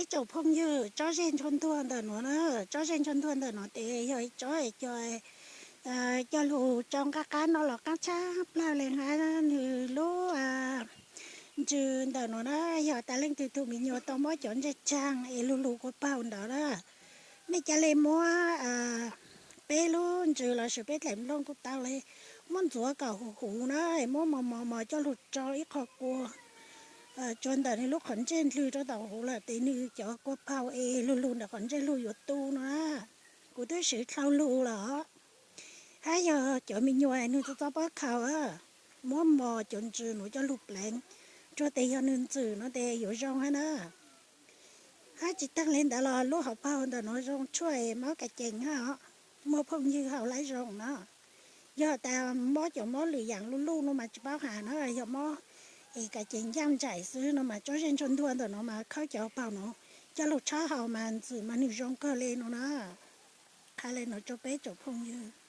Ib tsoom phooj ywg, tsob zej ntshua ntuag ntawm nuav na, tsob zej ntshua ntuag ntawm nuav tes yog ib tsob cov coj lug tsau nqaj qab no los qaab tshaj plawg le na. Nwg lub ntsws ntawm nuav na, yog tas leej twg tug me nyuam tau muab cov ntsej caag es lug lug kua paug ntawd na, mej ca le muab peb lub ntsws los sis peb dlaim nplooj kuj tau le, muab ntxuav kom huv huv na, muab mos mos mos coj lug tsau ib qho kua tsua ntawm nwg lub qhov ntsej nplwg rua tom huv lawm tes nwg cov kua paug es lug lug ntawm qhov ntsej lug yuav tu no na. Kuv twb siv dlhau lug lawm os. Hab yog cov me nyuam nwg txom txom pob khaus, muab mos cov ntsws nuav coj lug pleev rua tes yog nwg ntxwm no tes yuav zoo hab na. Hab tsi taag le ntawd los lub hauv paug ntawm nuav zoo tshuaj es mob kas cees hab os. Muaj phooj ywg haus lab zoo no, yog tas mob cov mob lwm yaam luj luj no mas tsi paub has na, yog mob es kas cees ncaaj nraim xwb no mas tsob zej ntshua ntuag ntawm nuav mas khawb cov paug nuav coj lug tshab haus mas ntxwm mas nwg zoo kawg le no na. Qha le nuav rua peb tsoom phooj ywg.